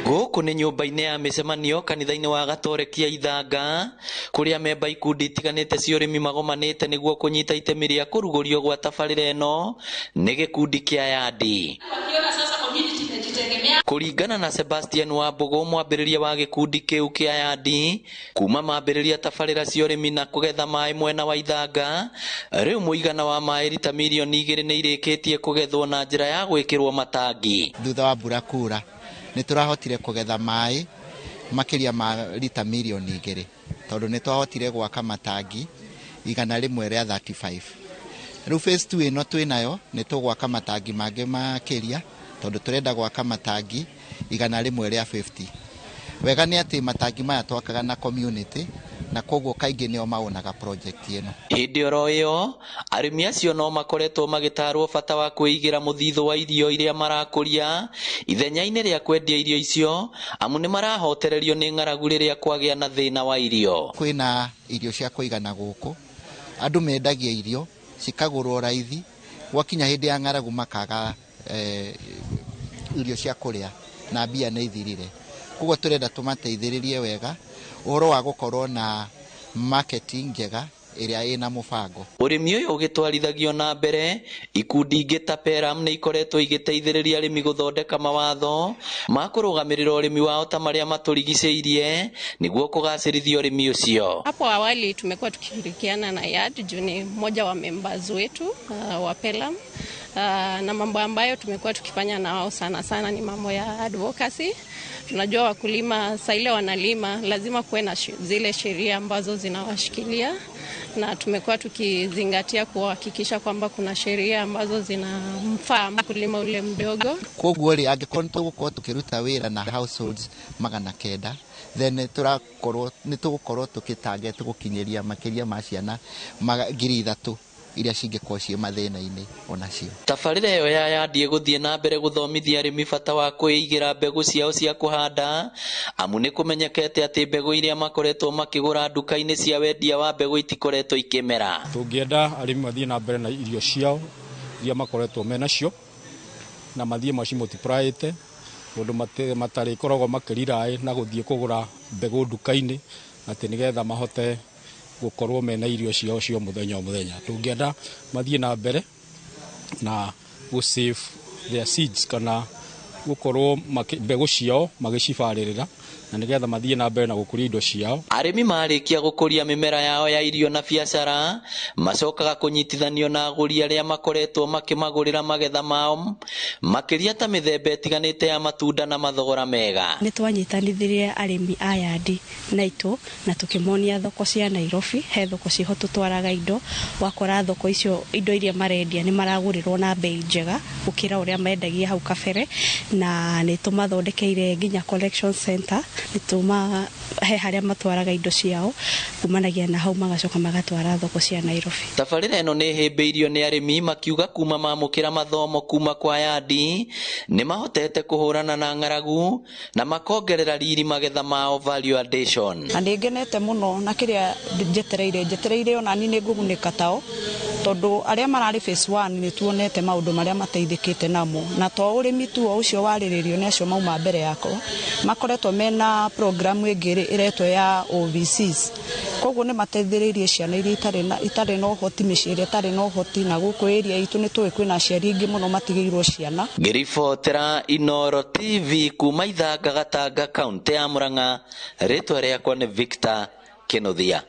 Gũkũ nĩ nyũmba-inĩ ya mĩcemanio kanitha-inĩ wa Gatoreki ya Ithanga, kũrĩa memba ikundi itiganĩte cia ũrĩmi magomanĩte nĩguo kũnyita itemi rĩa kũrugũrio gwa tabarĩra ĩno nĩ gĩkundi kĩa Yandi. Kũringana na Sebastian Wambũgũ, mwambĩrĩria wa gĩkundi kĩu kĩa Yandi, kuma mambĩrĩria tabarĩra cia ũrĩmi na kũgetha maĩ mwena wa Ithanga, rĩu mũigana wa maĩ rita mirioni 2 nĩ irĩkĩtie kũgethwo na njĩra ya gwĩkĩrwo matangi. Thutha wa mbura kura nĩ tũrahotire kũgetha maĩ makĩria ma rita mirioni 2, tondũ nĩ twahotire gwaka matangi 135. Rĩu phase 2 ĩno twĩnayo nĩ tũgwaka matangi mangĩ makĩria, tondũ tũrenda gwaka matangi 150. Wega nĩ atĩ matangi maya twakaga na community, na koguo kaingĩ nĩo maonaga project ĩno. Hĩndĩ oro ĩyo, arĩmi acio no makoretwo magĩtarwo bata wa kwĩigĩra mũthithũ wa irio iria marakũria ithenya-inĩ rĩa kwendia irio icio, amu nĩ marahotererio nĩ ng'aragu rĩrĩa kwagĩa na thĩna wa irio. Kwĩna irio cia kũigana gũkũ, andũ mendagia irio cikagũrwo raithi, gwakinya hĩndĩ ya ng'aragu makaga irio cia kũrĩa na mbia nĩ ithirire. Koguo tũrenda tũmateithĩrĩrie wega ũhoro wa gũkorwo na marketing njega ĩrĩa ĩna mũbango. Ũrĩmi ũyũ ũgĩtwarithagio na mbere, ikundi ingĩ ta Peram nĩ ikoretwo igĩteithĩrĩria arĩmi gũthondeka mawatho ma kũrũgamĩrĩra ũrĩmi wao ta marĩa matũrigicĩirie nĩguo kũgacĩrithia ũrĩmi ũcio. Hapo awali tumekuwa tukishirikiana na YARD juu ni mmoja wa members wetu wa Pelam. Na mambo ambayo tumekuwa tukifanya na wao sana sana ni mambo ya advocacy. Tunajua wakulima saa ile wanalima lazima kuwe na zile sheria ambazo zinawashikilia, na tumekuwa tukizingatia kuhakikisha kwamba kuna sheria ambazo zinamfaa mkulima ule mdogo. Koguo rĩ, angĩkorwo nĩ tũgũkorwo tũkĩruta wĩra na households 900, then nĩ tũgũkorwo tũkĩtarget gũkinyĩria makĩria ma ciana 3,000 iria cingĩkorwo ciĩ mathĩna-inĩ onacio. Tabarĩra ĩyo ya Yandi ĩgũthiĩ na mbere gũthomithia arĩmi bata wa kwĩigĩra mbegũ ciao cia kũhanda, amu nĩ kũmenyekete atĩ mbegũ iria makoretwo makĩgũra nduka-inĩ cia wendia wa mbegũ itikoretwo ikĩmera. Tũngĩenda arĩmi mathiĩ na mbere na irio ciao iria makoretwo menacio, na mathiĩ macimultiplyĩte, ũndũ matarĩkoragwo makĩriraĩ na gũthiĩ kũgũra mbegũ nduka-inĩ, atĩ nĩgetha mahote gũkorwo mena irio ciao cia mũthenya o mũthenya. Tũngĩenda mathiĩ na mbere na gũ save their seeds, kana gũkorwo mbegũ ciao magĩcibarĩrĩra, na nĩgetha mathiĩ na mbere na gũkũria indo ciao. Arĩmi marĩkia gũkũria mĩmera yao ya irio na biacara, macokaga kũnyitithanio na agũri arĩa makoretwo makĩmagũrĩra magetha mao, makĩria ta mĩthemba ĩtiganĩte ya matunda na mathogora mega. Nĩ twanyitanithirie arĩmi a Yandi na itũ na tũkĩmonia thoko cia Nairobi, he thoko ciho tũtwaraga indo, wakora thoko icio indo iria marendia nĩ maragũrĩrwo na bei njega gũkĩra ũrĩa mendagia hau kabere, na nĩ tũmathondekeire nginya collection center, nĩ tũma he harĩa matwaraga indo ciao kumanagia na hau magacoka magatwara thoko cia Nairobi. Tabarĩra ĩno nĩ ĩhĩmbĩirio nĩ arĩmi makiuga kuma mamũkĩra mathomo kuma kwa Yandi nĩ mahotete kũhũrana na ng'aragu na makongerera riri magetha mao value addition. Na nĩ ngenete mũno na kĩrĩa njetereire ona niĩ nĩ ngũgunĩka tao, tondũ arĩa mararĩ phase 1 nĩ tuonete maũndũ marĩa mateithĩkĩte namo, na to ũrĩmi tu o ũcio warĩrĩrio nĩ acio mauma mbere yakwa, makoretwo mena program ĩngĩ ĩretwo ya OVCs. Koguo nĩ mateithĩrĩirie ciana iria itarĩ na ũhoti, mĩciĩ ĩrĩa ĩtarĩ na ũhoti, na gũkũ area itũ nĩ tũĩ kwĩna aciari aingĩ mũno matigĩirwo ciana. Ngĩribotera Inooro TV kuma Ithanga, Gatanga, kaunti ya Murang'a, rĩtwa rĩakwa nĩ Victor Kinuthia.